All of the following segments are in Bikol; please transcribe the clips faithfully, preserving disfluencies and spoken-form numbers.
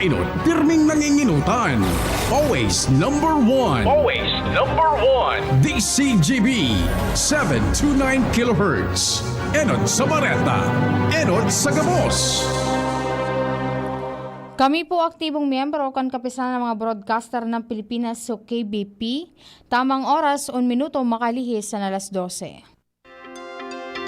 Enot, pirming nanginginutan. Always number one. Always number one. D C G B, seven two nine kilohertz. Enot sa Bareta. Enot sa Gabos. Kami po aktibong miyembro kan Kapisanan ng mga Broadcaster ng Pilipinas o K B P. Tamang oras, un minuto makalihis sa alas dose.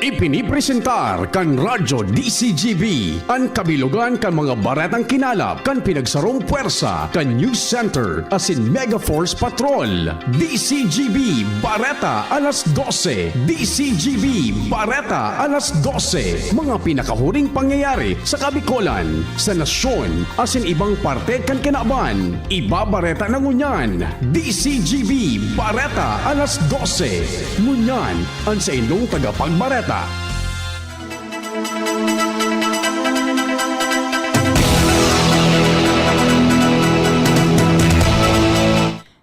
Ipinipresentar kan Radyo D C G B an kabilogan kan mga baretang kinalap kan pinagsarong pwersa kan News Center asin Mega Force Patrol. D C G B Bareta alas dose. D C G B Bareta alas dose. Mga pinakahuring pangyayari sa Kabikolan, sa nasyon, asin ibang parte kan kinaban. Ibabareta na ngunyan, D C G B Bareta alas dose. Ngunyan, an saindong tagapagbareta.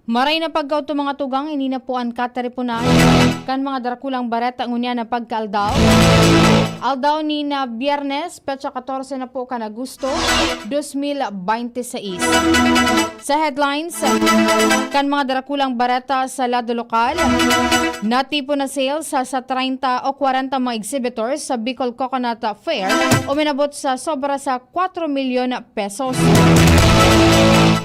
Maray na pagkaodto, mga tugang, ini na po an katiriponan kan mga darakulang bareta ngunyan na pagkaaldaw. Aldaw ni na Biyernes, petsa katorse na po kan Agosto, dos mil bente seis. Sa headlines kan mga darakulang bareta sa lado lokal, natipon na sales sa, sa treinta o kwarenta mga exhibitors sa Bicol Coconut Fair, uminabot sa sobra sa kwatro milyon pesos.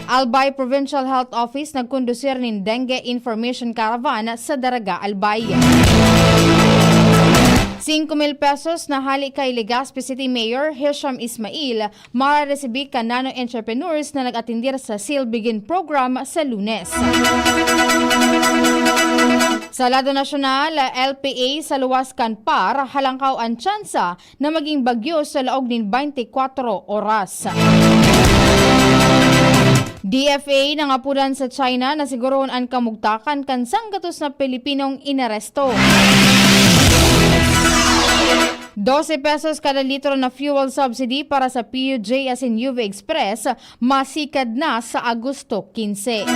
Albay Provincial Health Office nagkondusir nin dengue information caravan sa Daraga, Albay. Singko mil pesos na hali kay Legazpi City Mayor Hisham Ismail mararesibi kan nano entrepreneurs na nag-atendir sa Seal Begin Program sa Lunes. Sa lado nasyonal, L P A sa luwas kan par, halangkaw an tsansa na magin bagyo sa laog nin bente kwatro oras. D F A nangapodan sa China na sigurohon an kamugtakan kan sanggatos na Pilipinong inaresto. Dose pesos kada litro na fuel subsidy para sa P U J asin U V Express, masikad na sa Agosto quince.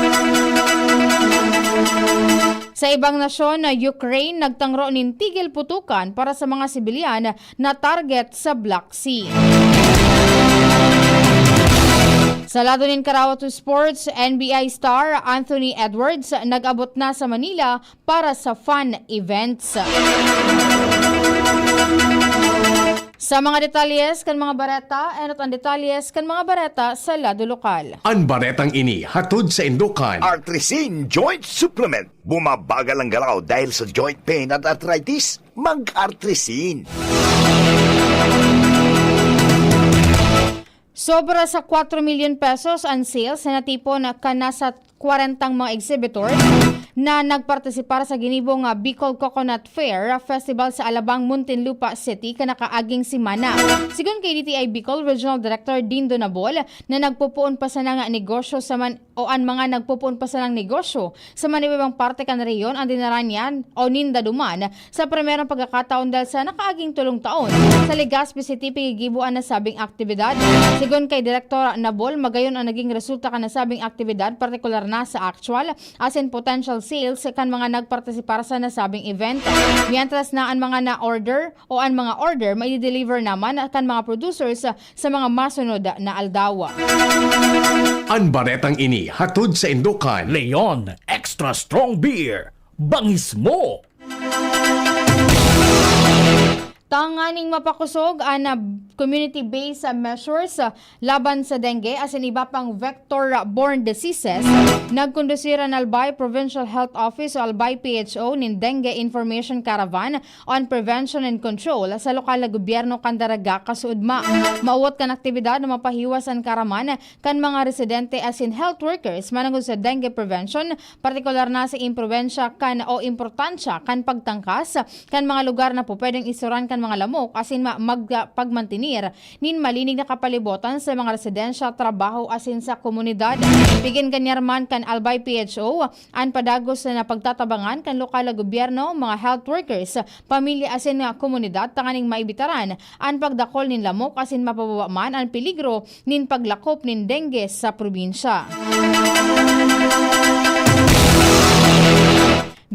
Sa ibang nasyon, na Ukraine nagtangro nin tigil putukan para sa mga sibilyan na target sa Black Sea. Sa lado nin Karawat to Sports, N B I star Anthony Edwards nag-abot na sa Manila para sa fan events. Sa mga detalyes kan mga bareta, enot an detalyes kan mga bareta sa lado lokal. An baretang ini hatod sa indukan. Artrisin Joint Supplement. Bumabagal ang galaw dahil sa joint pain at arthritis? Mag-Artrisin. Sobra sa kwatro milyon pesos an sales na natipon kan nasa kwarentang mga exhibitors na nagpartisipar sa ginibong, ah, Bicol Coconut Fair Festival sa Alabang, Muntinlupa City kan nakaaging semana. Sigon kay D T I Bicol Regional Director Dindo Nabol, na nagpupoon pa sana nga negosyo sa man-, o an mga nagpupoon pa sanang negosyo sa man-, iba-ibang parte kan rehiyon an dinara niyan o ninda duman sa primerong pagkakataon dahil sa nakaaging tolong taon sa Legazpi City piggigibo an nasabing aktibidad. Sigon kay Direktor Nabol, magayon an naging resulta kan nasabing aktibidad, partikular na sa actual asin potential sales kan mga nagpartisipar sa nasabing event. Mientras na an mga na-order o an mga order maidi-deliver naman kan mga producers sa mga masunod na aldaw. An baretang ini hatod sa indukan. Leon Extra Strong Beer. Bangis mo! Tanganing mapakosog an, ah, community-based, ah, measures, ah, laban sa dengue asin iba pang vector-borne diseases, nagkondusir an Albay Provincial Health Office o Albay P H O nin Dengue Information Caravan on Prevention and Control sa lokal na gobyerno kan Daraga kasuodma. Mauwat kan aktibidad na mapahiwas an kaaraman kan mga residente asin health workers manongod sa dengue prevention, partikular na sa improbensya kan o importansya kan pagtangkas kan mga lugar na pupwedeng istoran kan mga lamok asin ma-, mag-, pagmantenir nin malinig na kapalibotan sa mga residensya, trabaho asin sa komunidad. Pigin kanyar man kan Albay P H O an padagos na pagtatabangan kan lokal na gobyerno, mga health workers, pamilya asin nga komunidad tanganing maibitaran an pagdakol nin lamok asin mapababa man an peligro nin paglakop nin dengue sa probinsya.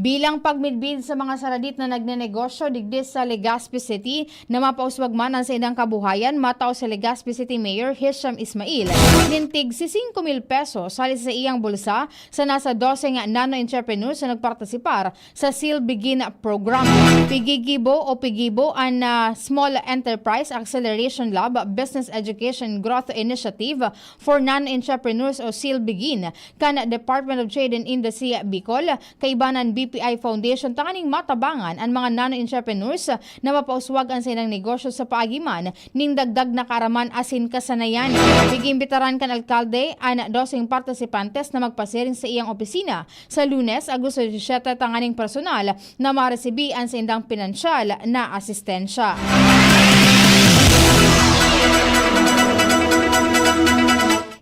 Bilang pagmidbid sa mga saradit na nagnenegosyo digdi sa Legazpi City na mapauswag man an saindang kabuhayan, matao si Legazpi City Mayor Hisham Ismail nin tig singko mil pesos hali sa iyang bulsa sa nasa dose nga nano entrepreneurs na nagpartisipar sa Seal Begin program. Pigigibo o Pigibo an, ah, Small Enterprise Acceleration Lab Business Education Growth Initiative for Nano-Entrepreneurs o Seal Begin kan Department of Trade and Industry Bicol, kaibanan B P I Foundation, tanganing matabangan an mga nano-entrepreneurs na mapauswag an saindang negosyo sa paagi man nin dagdag na kaaraman asin kasanayan. Pig-iimbitaran kan alkalde an doseng partisipantes na magpasiring sa iyang opisina sa Lunes, Agosto disisiete, tanganing personal na maresibi an saindang pinansyal na asistensya.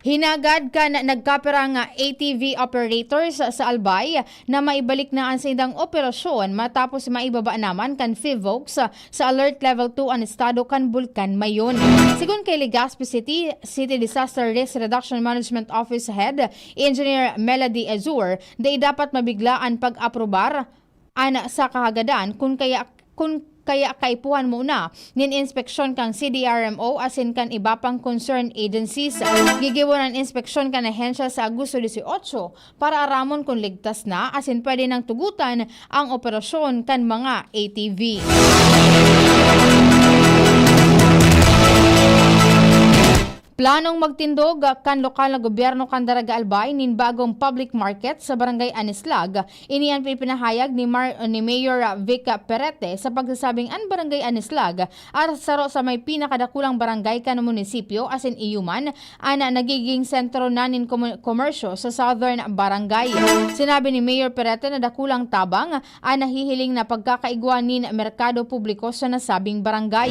Hinagad kan nagkapirang A T V operators sa Albay na maibalik na an saindang operasyon matapos maibaba naman kan PHIVOLCS sa Alert Level two an estado kan Bulkan Mayon. Sigon kay Legazpi City City Disaster Risk Reduction Management Office Head Engineer Melody Azur, dai dapat mabigla an pag-aprobar an sa kahagadan, kun kaya, kun kaya kaipuhan muna nin inspeksyon kan C D R M O asin kan iba pang concerned agencies. Gigibo an inspeksyon kan ahensya sa Agosto dieciocho para aramon kun ligtas na asin pwede nang tugutan ang operasyon kan mga A T V. Planong magtindog kan lokal na gobyerno kan Daraga Albay nin bagong public market sa Barangay Anislag. Ini an ipinahayag ni Mar-, ni Mayor Vic Perete sa pagsasabing an Barangay Anislag an saro sa may pinakadakulang barangay kan munisipyo asin iyo man an nagiging sentro na nin komo-, komersyo sa Southern Barangay. Sinabi ni Mayor Perete na dakulang tabang an nahihiling na pagkakaigwa nin merkado publiko sa nasabing barangay.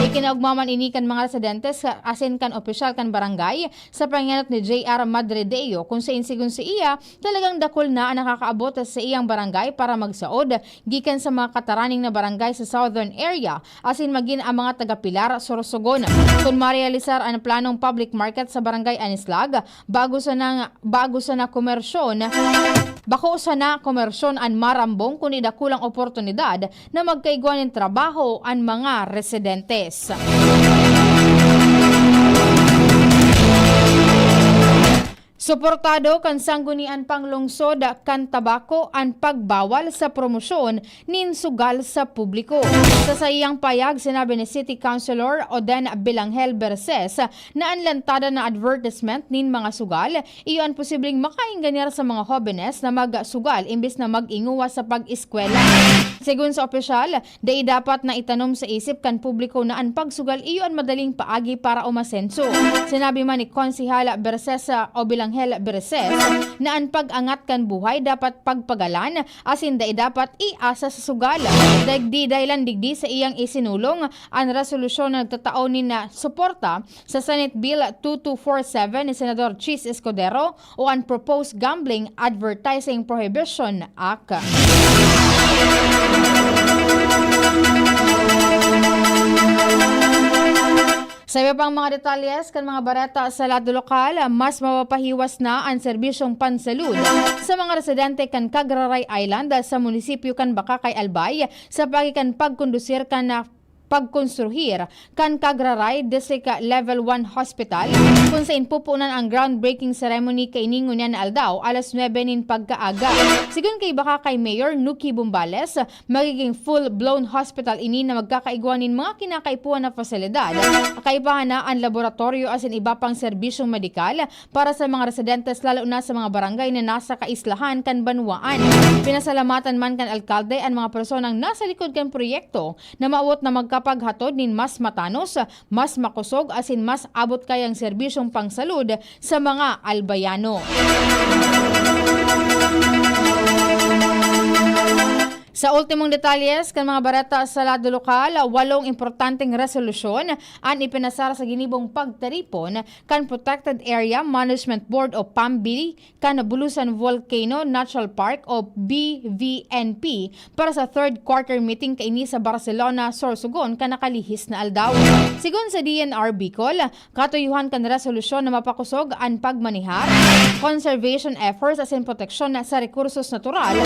Ikinaugma man ini kan mga residentes asin kan opisyal kan barangay sa pangenot ni J R Madrideo, kun sain sigon saiya, talagang dakul na an nakakaabot sa iyang barangay para magsaod gikan sa mga kataraning na barangay sa Southern Area asin magin ang mga taga-Pilar, Sorsogon. Kun marealisar an planong public market sa Barangay Anislag, bago sana, bago sana komersyon, bako sana komersyon an marambong kundi dakulang oportunidad na magkaigwa nin trabaho an mga residentes. Suportado kan Sanggunian Panglungsod kan Tabaco an pagbawal sa promosyon nin sugal sa publiko. Sa saiyang payag, sinabi ni City Councilor Oden Bilangel Berses na an lantada na advertisement nin mga sugal, iyo an posibleng makaenganyar sa mga hobenes na magsugal imbes na mag-inguwas sa pag-eskwela. Sigon sa opisyal, dai dapat na itanom sa isip kan publiko na an pagsugal iyo an madaling paagi para umasenso. Sinabi man ni Konsehal Berses, o Bilangel Berses, na an pag-angat kan buhay dapat pagpagalan asin dai dapat iasa sa sugal. Dagdi dahilan digdi sa iyang isinulong an resolusyon na nagtatao nin, ah, suporta sa Senate Bill two two four seven ni Senador Chiz Escudero o an Proposed Gambling Advertising Prohibition Act. Sa iba pang mga detalles kan mga bareta sa lado lokal, mas mapapahiwas na an serbisyong pansalud sa mga residente kan Cagraray Island sa munisipyo kan Bacacay, Albay, sa paagi kan pagkondusir kan, ah, pagkonstruhir kan Cagraray District Level one Hospital, kun sain pupunan ang groundbreaking ceremony kaini ngunyan na aldaw, alas nuebe nin pagkaaga. Sigon kay Bacacay Mayor Nuki Bumbales, magiging full-blown hospital ini na magkakaigwa nin mga kinakaipuhan na pasilidad, kaibahan na an laboratoryo asin iba pang serbisyong medikal para sa mga residentes, lalo na sa mga barangay na nasa kaislahan kan banwaan. Pinasalamatan man kan alkalde an mga personang nasa likod kan proyekto na mawot na magkapaghatod nin mas matanos, mas makosog asin mas abot kayang serbisyong pangsalud sa mga Albayano. Sa ultimong detalyes kan mga bareta sa lado lokal, walong importanteng resolusyon an ipinasar sa ginibong pagtiripon kan Protected Area Management Board o PAMB kan Bulusan Volcano Natural Park o B V N P para sa third quarter meeting kaini sa Barcelona, Sorsogon, kan nakalihis na aldaw. Sigon sa D N R Bicol, katuyuhan kan resolusyon na mapakosog an pagmanehar, conservation efforts asin proteksyon sa rekursos natural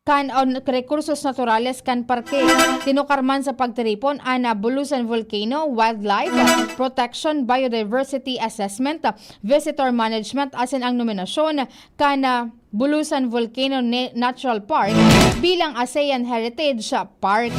kan, o n-, rekursos naturales kan parke. Tinukar man sa pagtiripon an, ah, Bulusan Volcano, Wildlife Protection, Biodiversity Assessment, Visitor Management, asin ang nominasyon kan, ah, Bulusan Volcano Ne-, Natural Park bilang ASEAN Heritage Park.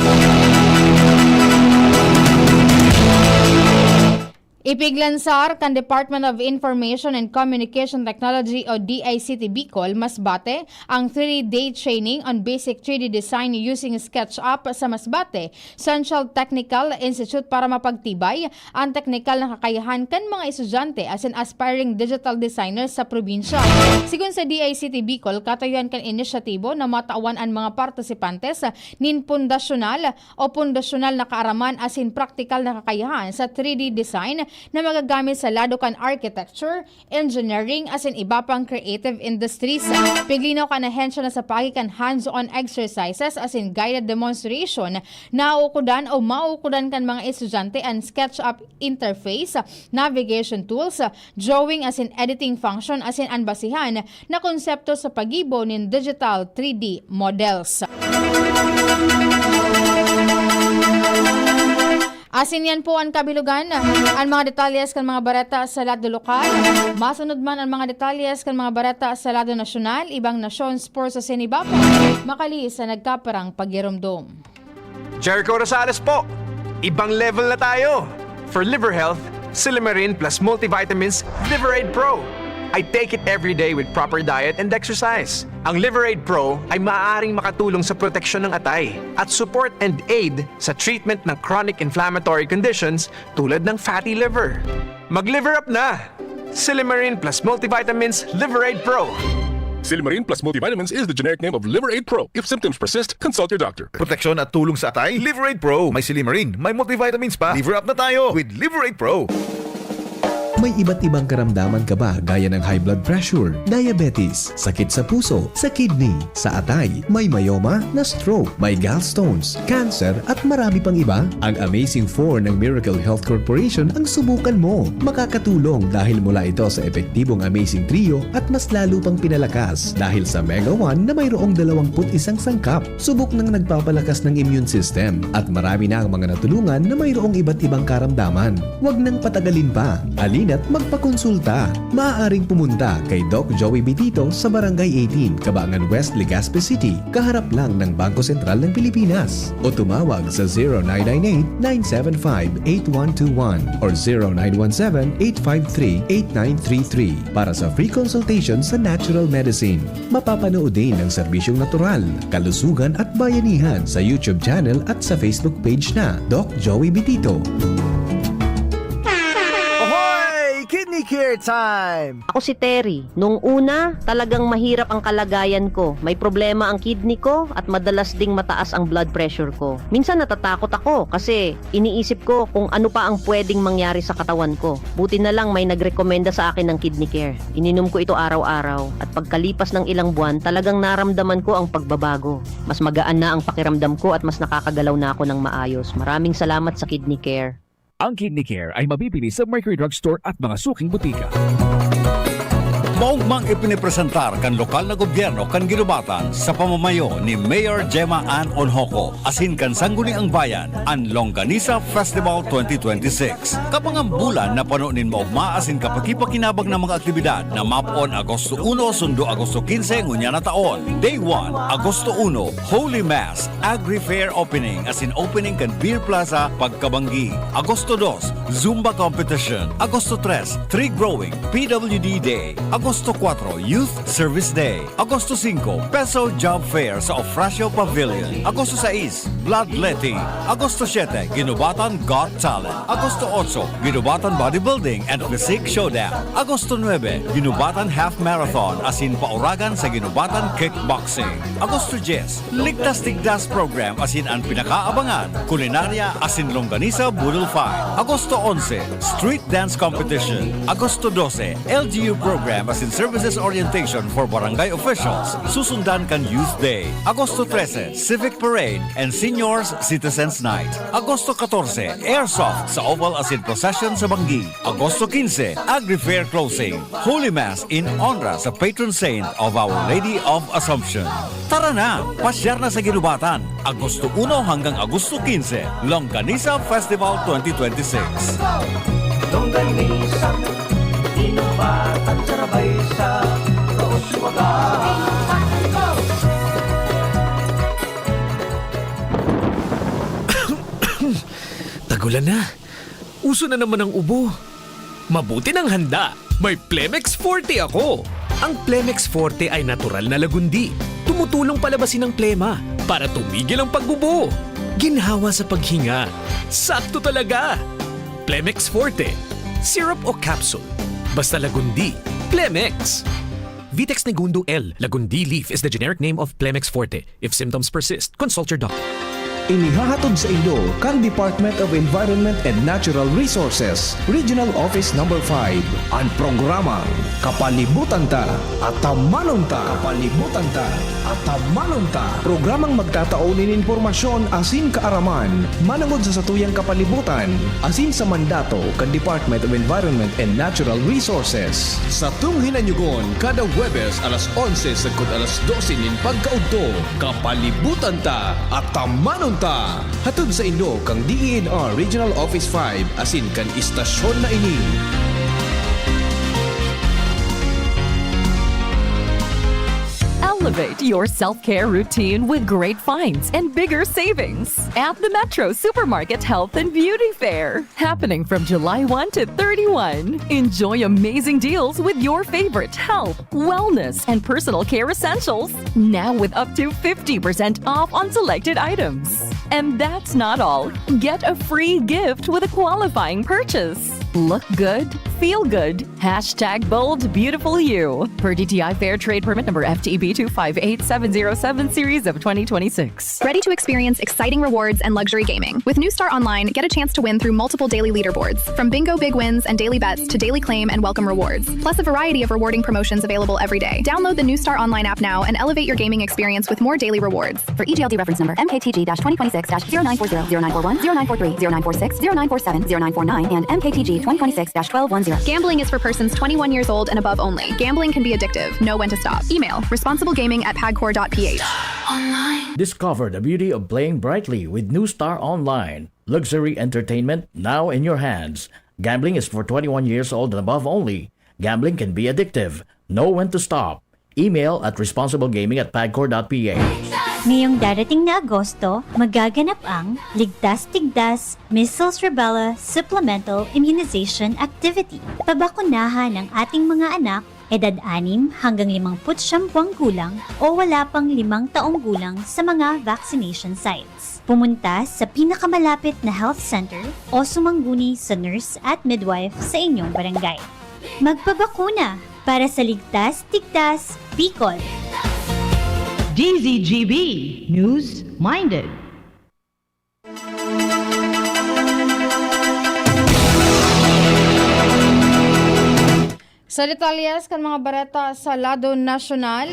Ipiglansar kan Department of Information and Communication Technology o D I C T Bicol, Masbate, ang three-day training on basic three D design using SketchUp sa Masbate Central Technical Institute para mapagtibay an teknikal na kakayahan kan mga estudyante asin aspiring digital designers sa probinsya. Sigon sa D I C T Bicol, katuyoan kan inisyatibo na matawan an mga partisipantes nin pundasyonal o pundasyonal na kaaraman asin praktikal na kakayahan sa three D design na magagamit sa lado kan architecture, engineering, asin iba pang creative industries. Piglinaw kan ahensya na sa paagi kan hands-on exercises asin guided demonstration, nauukodan o mauukodan kan mga estudyante an SketchUp interface, navigation tools, drawing asin editing function asin an basihan na konsepto sa paggibo nin digital three D models. Asin yan po an kabilugan, an mga detalles kan mga bareta sa lado lokal. Masunod man an mga detalles kan mga bareta sa lado nasyonal, ibang nasyon, sports asin iba pa. Makali sa nagkaparang pagirumdom. Jericho Rosales po! Ibang level na tayo! For liver health, Silymarin plus multivitamins Liver Aid Pro. I take it every day with proper diet and exercise. Ang Liver Aid Pro ay maaaring makatulong sa proteksyon ng atay at support and aid sa treatment ng chronic inflammatory conditions tulad ng fatty liver. Mag-liver up na! Silymarin plus multivitamins Liver Aid Pro. Silymarin plus multivitamins is the generic name of Liver Aid Pro. If symptoms persist, consult your doctor. Proteksyon at tulong sa atay, Liver Aid Pro. May silymarin, may multivitamins pa. Liver up na tayo with Liver Aid Pro. May iba't ibang karamdaman ka ba gaya ng high blood pressure, diabetes, sakit sa puso, sa kidney, sa atay, may myoma, na-stroke, may gallstones, cancer, at marami pang iba? Ang Amazing four ng Miracle Health Corporation ang subukan mo. Makakatulong dahil mula ito sa epektibong Amazing Trio at mas lalo pang pinalakas dahil sa Mega one na mayroong dalawampu't isang sangkap. Subok nang nagpapalakas ng immune system at marami na ang mga natulungan na mayroong iba't ibang karamdaman. Huwag nang patagalin pa. Halina't magpakonsulta. Maaaring pumunta kay Doc Joey Bitito sa Barangay eighteen, Cabangan West, Legazpi City, kaharap lang ng Bangko Sentral ng Pilipinas. O tumawag sa zero nine nine eight, nine seven five, eight one two one or zero nine one seven, eight five three, eight nine three three para sa free consultation sa natural medicine. Mapapanood din ang serbisyong natural, kalusugan at bayanihan sa YouTube channel at sa Facebook page na Doc Joey Bitito. Ahoy! Kidney Care Time! Ako si Terry. Nung una, talagang mahirap ang kalagayan ko. May problema ang kidney ko at madalas ding mataas ang blood pressure ko. Minsan natatakot ako kasi iniisip ko kung ano pa ang pwedeng mangyari sa katawan ko. Buti na lang may nagrekomenda sa akin ng Kidney Care. Ininom ko ito araw-araw at pagkalipas ng ilang buwan, talagang naramdaman ko ang pagbabago. Mas magaan na ang pakiramdam ko at mas nakakagalaw na ako ng maayos. Maraming salamat sa Kidney Care. Ang Kidney Care ay mabibili sa Mercury Drug Store at mga suking botika. Maugmang ipinipresentar kan lokal na gobyerno kan Guinobatan sa pamamayo ni Mayor Gemma Ann Onhoco asin kan Sangguniang Bayan an Longganisa Festival twenty twenty-six. Kabangang bulan na pano nin maogma asin kapakipakinabang na mga aktibidad na mapoon Agosto uno sundo Agosto quince ngunyan na taon. Day one, Agosto uno, Holy Mass, Agri Fair Opening asin opening kan Beer Plaza pagkabanggi. Agosto dos, Zumba Competition. Agosto tres, Tree Growing, P W D Day. Agosto kuwatro, Youth Service Day. Agosto singko, Peso Job Fair sa Ofracio Pavilion. Agosto sais, Bloodletting. Agosto siyete, Ginubatan Got Talent. Agosto otso, Ginubatan Bodybuilding and Physique Showdown. Agosto nuebe, Ginubatan Half Marathon asin pauragan sa Ginubatan Kickboxing. Agosto dyes, Ligtas Tigdas Program asin an pinakaabangan, Kulinarya asin Longganisa Boodle Fight. Agosto onse, Street Dance Competition. Agosto dose, L G U Program in services orientation for barangay officials. Susundan kan Youth Day, Agosto trese, Civic Parade, and Seniors Citizens Night. Agosto katorse, Airsoft sa Oval asin Procession sa Banggi. Agosto kinse, Agri Fair Closing. Holy Mass in honra sa patron saint of Our Lady of Assumption. Tara na! Pasyar na sa Ginubatan, Agosto uno hanggang Agosto kinse, Longganisa Festival twenty twenty-six. Longganisa, Ginubatan, sarabay sa Kauswagan. Tagulan na. Uso na naman ang ubo. Mabuti nang handa. May Plemex Forte ako. Ang Plemex Forte ay natural na lagundi. Tumutulong palabasin ang plema para tumigil ang pag-ubo. Ginhawa sa paghinga. Sakto talaga. Plemex Forte. Syrup o capsule. Basta lagundi. Plemex. Vitex Negundo L. Lagundi leaf is the generic name of Plemex Forte. If symptoms persist, consult your doctor. Inihahatod sa inyo kan Department of Environment and Natural Resources, Regional Office Number five, an programang Kapalibutan Ta, Atamanon Ta. Kapalibutan Ta, Atamanon Ta. Programang magtatao nin impormasyon asin kaaraman manongod sa satuyang kapalibutan asin sa mandato kan Department of Environment and Natural Resources. Satong hinanyugon kada Huwebes alas onse sagkod alas dose nin pagkaudto. Kapalibutan Ta, Atamanon Ta. Hatod sa inyo kan D E N R Regional Office five asin kan istasyon na ini. Elevate your self-care routine with great finds and bigger savings at the Metro Supermarket Health and Beauty Fair. Happening from July one to thirty-one. Enjoy amazing deals with your favorite health, wellness, and personal care essentials. Now with up to fifty percent off on selected items. And that's not all. Get a free gift with a qualifying purchase. Look good, feel good. Hashtag bold beautiful you. Per D T I Fair Trade Permit number F T E B two five eight seven zero seven series of twenty twenty-six. Ready to experience exciting rewards and luxury gaming? With New Star Online, get a chance to win through multiple daily leaderboards, from bingo big wins and daily bets to daily claim and welcome rewards, plus a variety of rewarding promotions available every day. Download the New Star Online app now and elevate your gaming experience with more daily rewards. For E G L D reference number, M K T G dash twenty twenty-six dash zero nine four zero, zero nine four one, zero nine four three, zero nine four six, zero nine four seven, zero nine four nine, and M K T G twenty twenty-six dash twelve one zero. Gambling is for persons twenty-one years old and above only. Gambling can be addictive. Know when to stop. Email, responsiblegaming at pagcor dot P H. Discover the beauty of playing brightly with New Star Online. Luxury entertainment now in your hands. Gambling is for twenty-one years old and above only. Gambling can be addictive. Know when to stop. Email at responsiblegaming at pagcor dot P H. Ngayong darating na Agosto, magaganap ang Ligtas Tigdas, Measles Rubella Supplemental Immunization Activity. Pabakunahan ang ating mga anak, edad anim hanggang limampu't siyam buwang gulang o wala pang limang taong gulang sa mga vaccination sites. Pumunta sa pinakamalapit na health center o sumangguni sa nurse at midwife sa inyong barangay. Magpabakuna para sa Ligtas Tigdas, Bicol. D Z G B News Minded. Sa detalles kan mga bareta sa lado nasyonal,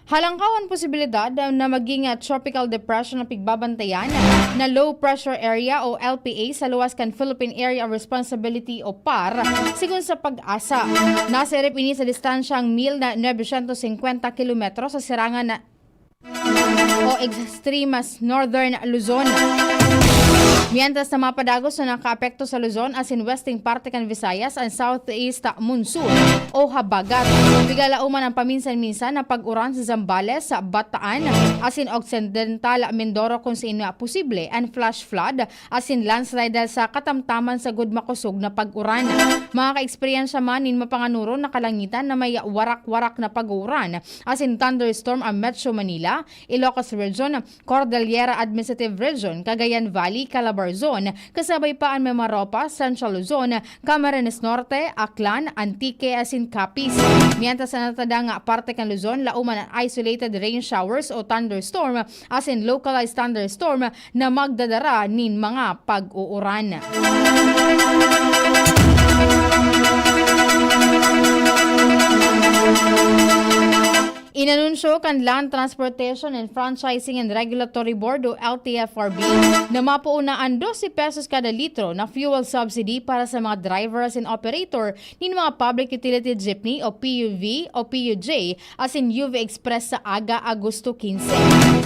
halangkaw an posibilidad na maging, ah, tropical depression ang pigbabantayan na low pressure area o L P A sa luwas kan Philippine Area of Responsibility o PAR, sigon sa PAGASA. Nasirip ini sa distansyang mil na nuebe syentos singkwenta kilometro sa sirangan na o extremas Northern Luzon. Mientras na mapadagos na nakaapekto sa Luzon asin western parte kan Visayas an southeast monsoon o habagat. Pigalauman ang paminsan-minsan na pag-uran sa Zambales, sa Bataan, asin Occidental Mindoro kun sain na posible an flash flood asin landslide sa katamtaman sagud makosog na pag-uran. Makaka-eksperyensya man nin mapanganuron na kalangitan na may warak-warak na pag-uuran asin thunderstorm ang Metro Manila, Ilocos Region, Cordillera Administrative Region, Cagayan Valley, Calabarzon, kasabay pa an Mimaropa, Central Luzon, Camarines Norte, Aklan, Antique, asin Capiz. Mientras sa natadang parte kan Luzon, lauman an isolated rain showers o thunderstorm asin localized thunderstorm na magdadara nin mga pag-uuran. kan Land Transportation and Franchising and Regulatory Board o L T F R B na mapoon na an dose pesos kada litro na fuel subsidy para sa mga drivers and operator nin mga public utility jeepney o P U V o P U J asin U V Express sa aga Agosto quince.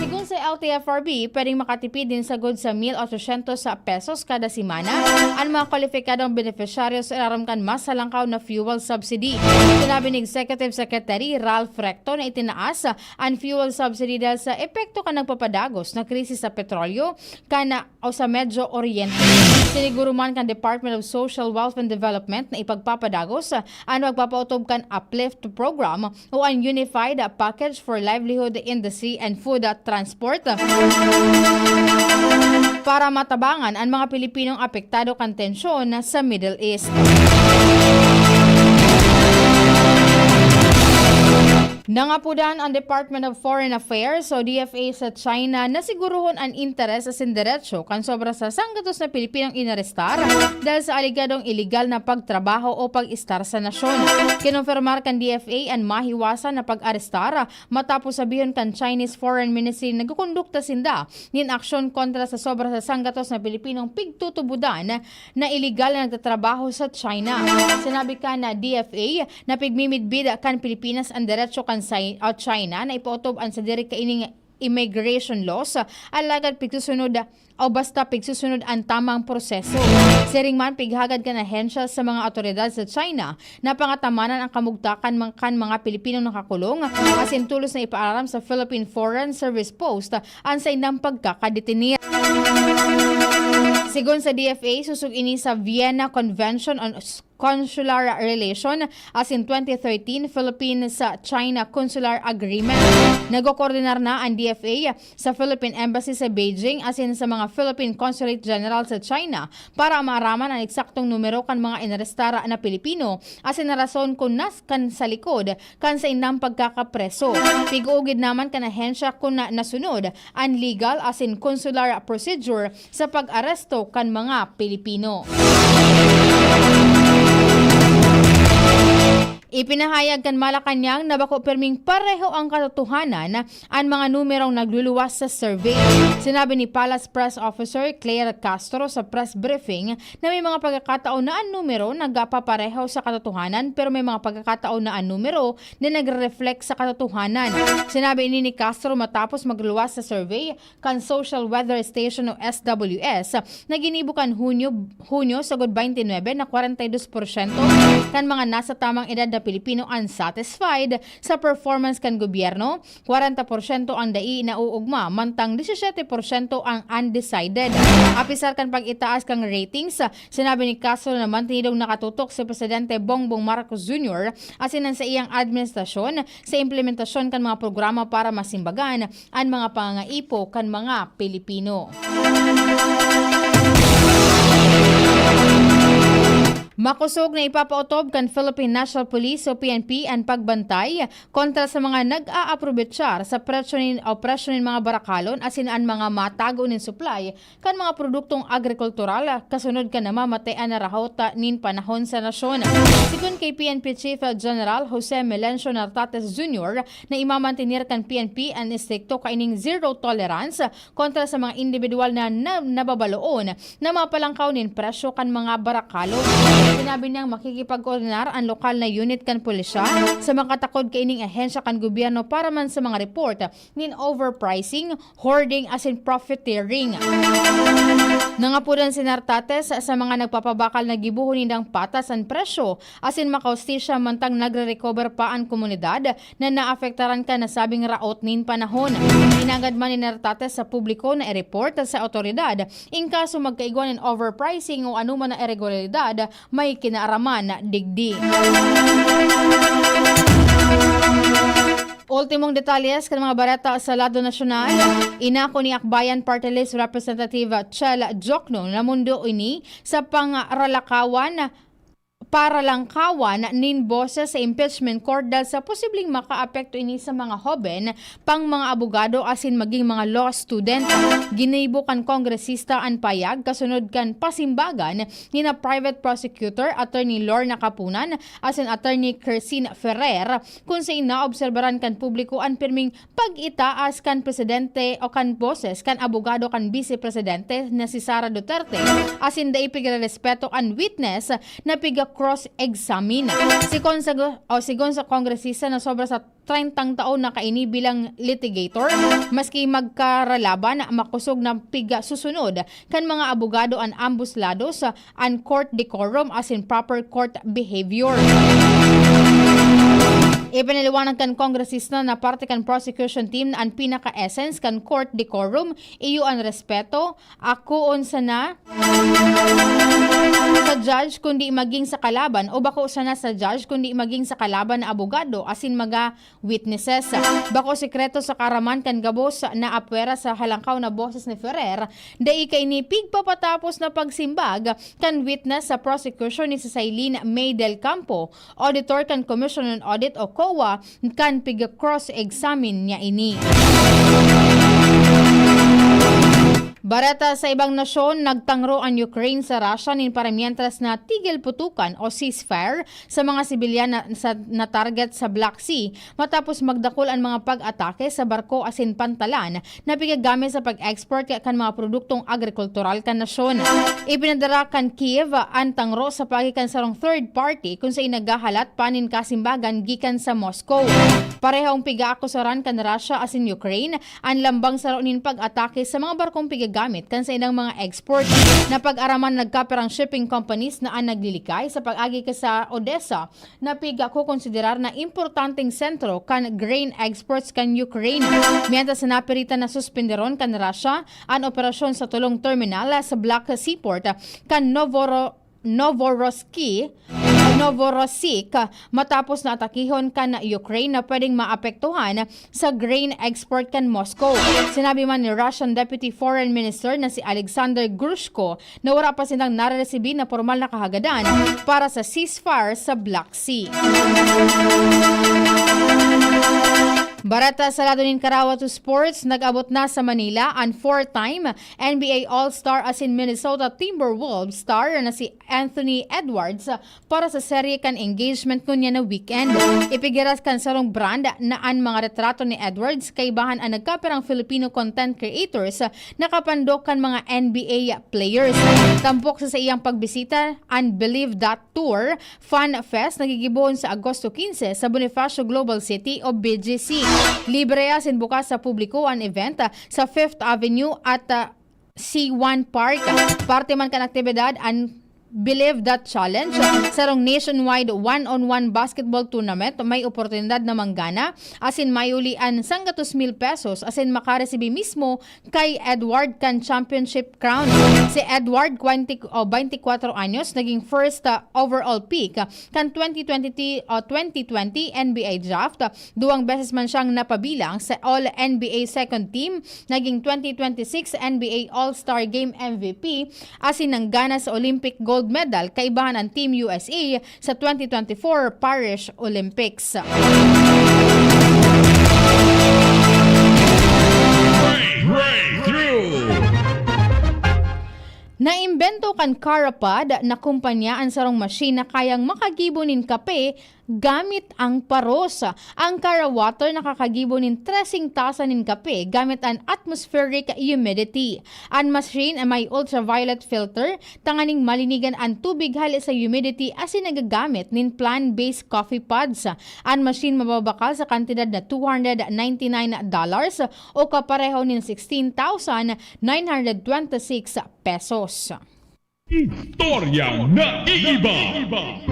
Sigon sa L T F R B, pwedeng makatipid nin sagkod sa mil otsosyentos sa pesos kada semana an mga kwalipikadong benepisyaryo sa ilarom kan mas halangkaw na fuel subsidy. Sinabi ni Executive Secretary Ralph Recto na itinaas an fuel subsidy dahil sa epekto kan nagpapadagos na krisis sa petrolyo kan o sa Medio Oriente. Siniguro man kan Department of Social Wealth and Development na ipagpapadagos an magpapautob kan uplift program o an Unified Package for Livelihood, Industry and Food Transport para matabangan an mga Pilipinong apektado kan tensyon sa Middle East. Nangapodan an Department of Foreign Affairs o D F A sa China na siguruhon an interes asin deretsyo kan sobra sa sanggatos na Pilipinong inarestar dahil sa aligadong iligal na pagtrabaho o pag-estar sa nasyon. Kinompirmar kan D F A an mahiwasan na pag-arestar matapos sabihon kan Chinese Foreign Ministry na nagkukondukta sinda nin aksyon kontra sa sobra sa sanggatos na Pilipinong pigtutubodan na iligal na nagtatrabaho sa China. Sinabi kan D F A na pigmimidbid kan Pilipinas an deretsyo kan Sai-, ah, China na ipautob an sadiri kaining immigration laws, alagad pigsusunod o basta pigsusunod an tamang proseso. Siring man, pighagad kan ahensya sa mga awtoridad sa China na pangatamanan ang kamugtakan man kan mga Pilipinong nakakulong, asin tolos na ipaaram sa Philippine Foreign Service Post an saindang pagkakadetenir. Sigon sa D F A, susog ini sa Vienna Convention on Consular Relation asin twenty thirteen Philippines-China Consular Agreement. Nagkokoordinar na an D F A sa Philippine Embassy sa Beijing asin sa mga Philippine Consulate General sa China para maaraman an eksaktong numero kan mga inarestar na Pilipino asin an rason kun nas kan sa likod kan saindang pagkakapreso. Pig-uugid naman kan ahensya kun na nasunod an legal asin consular procedure sa pag-aresto kan mga Pilipino. Ipinahayag kan Malacañang na bako pirming pareho an katotohanan an mga numerong nagluluwas sa survey. Sinabi ni Palace Press Officer Claire Castro sa press briefing na may mga pagkakataon na an numero nagkapapareho sa katotohanan, pero may mga pagkakataon na an numero na nagre-reflect sa katotohanan. Sinabi ini ni Castro matapos magluwas sa survey kan Social Weather Station o S W S na ginibo kan Hunyo, Hunyo sagod twenty-nine na forty-two porsyento kan mga nasa tamang edad na Pilipino an satisfied sa performance kan gobyerno, kwarenta porsyento ang dai nauugma, mantang disisete porsyento ang undecided. Apisar kan pag-itaas kan ratings, sinabi ni Castro na mantenidong nakatutok si Presidente Bongbong Marcos Junior asin an saiyang administrasyon sa implementasyon kan mga programa para masimbagan an mga pangangaipo kan mga Pilipino. Makosog na ipapaotob kan Philippine National Police o P N P an pagbantay kontra sa mga nag-aaprobetyar sa presyo nin, o presyo nin mga barakalon asin an mga matago nin supply kan mga produktong agrikultural, kasunod kan namamatean na rahot nin panahon sa nasyon. Sigon kay P N P Chief General Jose Melencio Nartates Junior na imamantener kan P N P an estrikto kaining zero tolerance kontra sa mga indibidwal na, na nababaloon na mapalangkaw nin presyo kan mga barakalon. Sinabi niyang makikipagkoordinar an lokal na unit kan pulisya sa makatakod kaining ahensya kan gobyerno para man sa mga report nin overpricing, hoarding asin profiteering. Nangapodan si Nartates sa mga nagpapabakal na gibohon nindang patas an presyo asin makahustisya mantang nagre-recover pa an komunidad na naapektaran kan nasabing raot nin panahon. Inagad man ni Nartates sa publiko na i-report sa awtoridad in kaso magkaigwa nin overpricing o anoman na iregularidad may kinaaraman digdi. Ultimong detalles kan mga bareta sa lado nasyonal. Inako ni Akbayan Party List Representative Chel Diokno na mundo ini sa pangralakawan paralangkawan nin boses sa impeachment court dahil sa posibleng makaapekto ini sa mga hoben pang mga abogado asin maging mga law student. Ginibo kan kongresista an payag kasunod kan pasimbagan nina private prosecutor Attorney Lorna Kapunan asin Attorney Christine Ferrer, kun sain naobserbaran kan publiko an pirming pag-itaas kan presidente o kan boses kan abogado kan bise presidente na si Sara Duterte, asin dai pigrerespeto an witness na piga-cross-examine. Sigon sa, o sigon sa kongresista na sobra sa trentang taon na kaini bilang litigator, maski magkaralaban, makosog na piga susunod kan mga abogado an ambos lados, an court decorum asin proper court behavior. Ipinaliwanag kan kongresista na parte kan prosecution team na an pinaka-essence kan court decorum iyo an respeto, akoon sana sa judge kundi maging sa kalaban o bako sana sa judge kundi maging sa kalaban na abogado asin mga witnesses. Bako sekreto sa kaaraman kan gabos na apwera sa halangkaw na boses ni Ferrer, dai kaini pigpapatapos na pagsimbag kan witness sa prosecution ni si Sailin May Del Campo, auditor kan Commission on Audit o COA, kan pig-cross-examine niya ini. Bareta sa ibang nasyon, nagtangro an Ukraine sa Russia nin paramientras na tigil putukan o ceasefire sa mga sibilyan na, sa, na target sa Black Sea matapos magdakul an mga pag-atake sa barko asin pantalan na pigagamit sa pag-export kan mga produktong agrikultural kan nasyon. Ipinadara kan Kyiv an tangro sa paagi kan sarong third party kun sain naghahalat pa nin kasimbagan gikan sa Moscow. Parehong pigaakusaran kan Russia asin Ukraine an lambang saro nin pag-atake sa mga barkong pigagamit kan saindang mga export. Napag-araman nagkapirang shipping companies na an naglilikay sa pag-agi ka sa Odessa na pigakokonsiderar na importanteng sentro kan grain exports kan Ukraine. Mientras na napiritan na suspenderon kan Russia an operasyon sa tolong terminal sa Black Seaport kan Novoro-, Novorossky, Novorossiysk, matapos na atakihon kan Ukraine na pwedeng maapektuhan sa grain export kan Moscow. Sinabi man ni Russian Deputy Foreign Minister na si Alexander Grushko na wala pa silang nareresibi na pormal na kahagadan para sa ceasefire sa Black Sea. Bareta sa lado nin karawa to sports, nag-abot na sa Manila an four-time N B A All-Star asin Minnesota Timberwolves star na si Anthony Edwards para sa serye kan engagement ngunyan na weekend. Ipigiras kan sarong brand na an mga retrato ni Edwards kaibahan an nagkapirang Filipino content creators na kapandok kan mga N B A players. Tampok sa saiyang pagbisita an Believe That Tour Fan Fest na gigibohon sa Agosto quince sa Bonifacio Global City o B G C. Libre asin bukas sa publiko an event sa Fifth Avenue at, ah, C one Park. Parte man kan aktibidad an Believe That Challenge, sarong nationwide one-on-one basketball tournament. May oportunidad na manggana asin mayuli an sanggatos mil pesos asin makaresibi mismo kay Edward kan championship crown. Si Edward, twenty o twenty-four anyos, naging first, ah, overall pick kan twenty twenty o twenty twenty N B A draft. Duwang beses man siyang napabilang sa All N B A second team, naging twenty twenty-six N B A All-Star Game M V P, asin nanggana sa Olympic gold medal kaibahan an Team U S A sa twenty twenty-four Paris Olympics. Breakthrough! Naimbento kan Carapod na kumpanya an sarong machine na kayang makagibo nin kape gamit ang paros. Ang Cara Water nakakagibo nin treseng tasa nin kape gamit an atmospheric humidity. An machine ay may ultraviolet filter tanganing malinigan an tubig hale sa humidity asin nagagamit nin plant-based coffee pods. An machine mababakal sa kantidad na two hundred ninety-nine dollars o kapareho nin sixteen thousand nine hundred twenty-six pesos. Istoryang naiiba.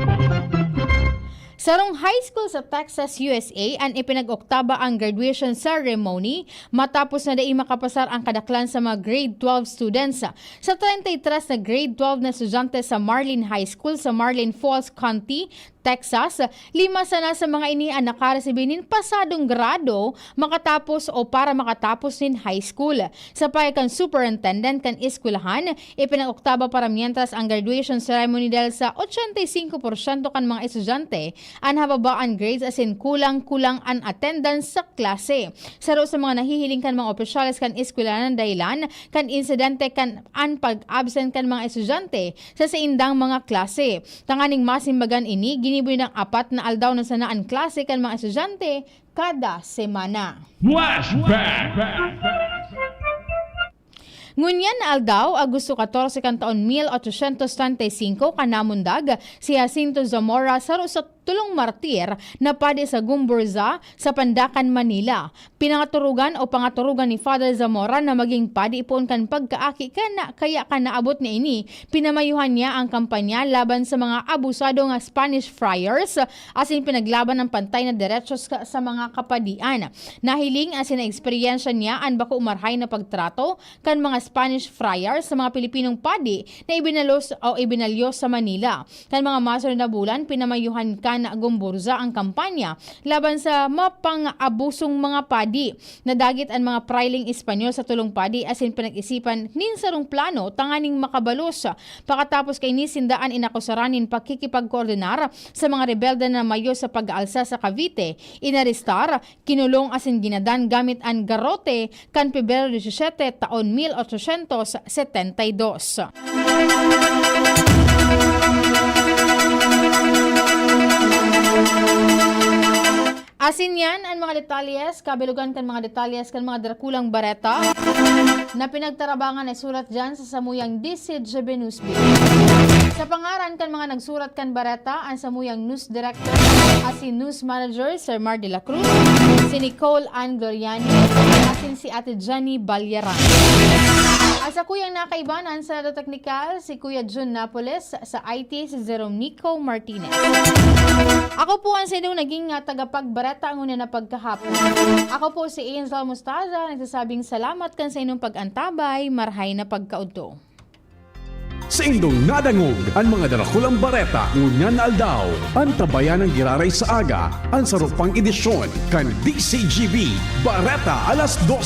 Sarong high school sa Texas, U S A, an ipinag-oktaba ang graduation ceremony matapos na dai makapasar ang kadaklan sa mga grade twelve students. Sa treinta y tres na grade twelve na estudyante sa Marlin High School sa Marlin Falls County, Texas, lima sana sa mga ini an nakaresibi nin pasadong grado makatapos o para makatapos nin high school. Sa payo kan superintendent kan eskwelahan, ipinag-oktaba para mientras ang graduation ceremony dahil sa ochenta y cinco por ciento kan mga estudyante an hababa an grades asin kulang-kulang an attendance sa klase. Saro sa mga nahihiling kan mga opisyales kan eskwelahan na dahilan kan insidente kan an pag-absent kan mga estudyante sa saindang mga klase. Tanganing masimbagan ini, ginibo nindang apat na aldaw na sana an klase kan mga estudyante kada semana. Flashback! Ngunyan na aldaw, Agosto catorce kan taon mil ochocientos treinta y cinco, kan namundag si Jacinto Zamora, saro sa tolong martir na padi sa Gumburza, sa Pandacan, Manila. Pinangaturugan o pangaturugan ni Father Zamora na maging padi poon kan pagkaaki, kan, kaya kan naabot niya ini, pinamayuhan niya ang kampanya laban sa mga abusado nga Spanish friars, asin pinaglaban ang pantay na derechos ka, sa mga kapadian. Nahiling asin naeksperyensya niya an bako marahay na pagtrato kan mga Spanish friars sa mga Pilipinong padi na ibinalos o ibinalyo sa Manila. Kan mga masunod na bulan, pinamayuhan kan Gumburza ang kampanya laban sa mapang-abusong mga padi. Nadagit an mga prailing Espanyol sa tolong padi asin pinag-isipan nin sarong plano tanganing makabalos. Pakatapos kaini, sinda an inakusaran nin pakikipagkoordinar sa mga rebelde na mayo sa pag-aalsa sa Cavite, inarestar, kinulong asin ginadan gamit an garote kan Pebrero disisiete, taon mil ochocientos setenta y dos. Asin yan an mga detalyes, kabilugan kan mga detalyes kan mga drakulang bareta na pinagtarabangan na isurat dyan sa samuyang D C G B Newsbeat. Sa pangaran kan mga nagsurat kan bareta, an samuyang news director asin news manager, Sir Mar de la Cruz, si Nicole Ann Gloriani, asin si Ate Jenny Balyaran. At sa kuyang nakaibanan sa Teknikal, si Kuya Jun Napoles, sa I T, si Jerome Nico Martinez. Ako po ang sa inyong naging, ah, tagapagbareta ngunyan na pagkahapon. Ako po si Angel Mostaza, nagsasabing salamat kan sa inyong pag-antabay, marhay na pagkaudto. Saindong nadangog an mga darakulang bareta ngunyan na aldaw. Antabayan an giraray sa aga, an sarong pang edisyon kan D C G B Bareta alas dos.